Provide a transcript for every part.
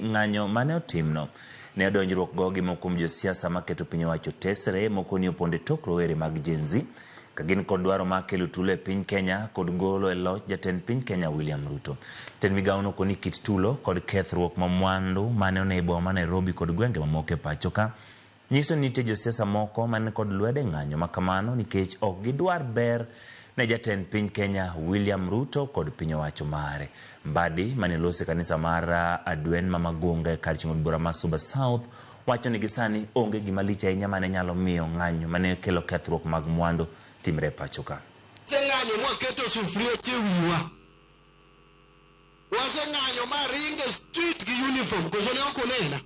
Ng'anyo mane otimno ne odonjruok go gi moko kuom josiasa maketo piny owacho tesre moko ni opondo e tok rowere mag Gen Z ka gin kod dwaro mar kelo tulo e piny Kenya kod golo e loch jatend piny Kenya William Ruto. Jatend migawo no koni kit tulo kod kethruok ma mwandu mane one e boma ma Nairobi kod gwenge mamoko e pacho ka Nyiso ni nitie josiasa moko man kod lwedo e ng'anyo ma kamano nikech ok gidwar ber ne jatend piny Kenya William Ruto kod piny owacho mare. Mbadi mane loso e kanisa mar Adwen ma Magunga e kar chung' od bura ma Suba South wacho ni gisani onge gima lich ahinya mane nyalo miyo ng'anyo mane kelo kethruok mag mwandu timre e pacho ka. Waseng'anyo mwaketo sufrieche e wiwa. Waseng'anyo ma ringo e street gi uniform, koso ne ok unena?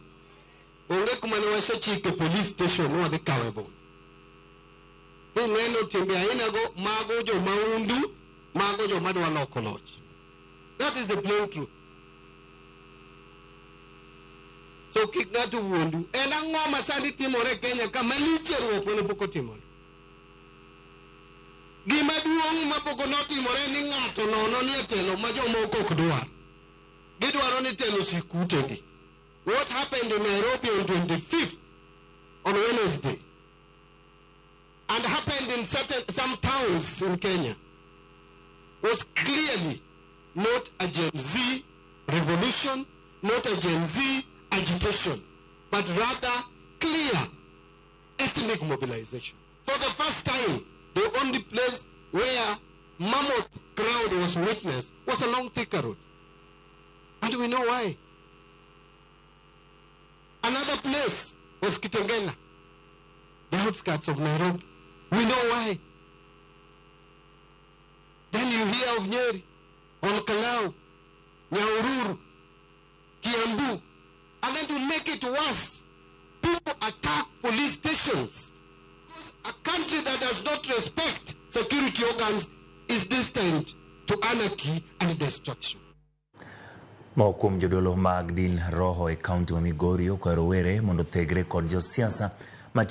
Onge kuma ne wasechike police station ni wadhi kawe bunde. Kineno timbe ainago, mago jo maundu, mago joma dwa loko loch. That is the plain truth. So kik ng'ato wuondu. En ang'o ma sani timore e Kenya ka malich e ruok mane pok otimore? Gima duong' ma pok notimore ni ng'ato nono ni e telo ma jomoko ok dwar. Gidwaro ni telo osik utegi. What happened in Nairobi on 25th, on Wednesday, and happened in certain, some towns in Kenya was clearly not a Gen Z revolution, not a Gen Z agitation, but rather clear ethnic mobilization. For the first time, the only place where mammoth crowd was witnessed was along Thika Road. And we know why. Another place was Kitengela, the outskirts of Nairobi. We know why. Then you hear of Nyeri, Olkalou, Nyahururu, Kiambu. And then to make it worse, people attack police stations. Because a country that does not respect security organs is destined to anarchy and destruction. Moko kuom jodolo mag din roho e kaunti ma Migori okwayo rowere mondo othegre kod josiasa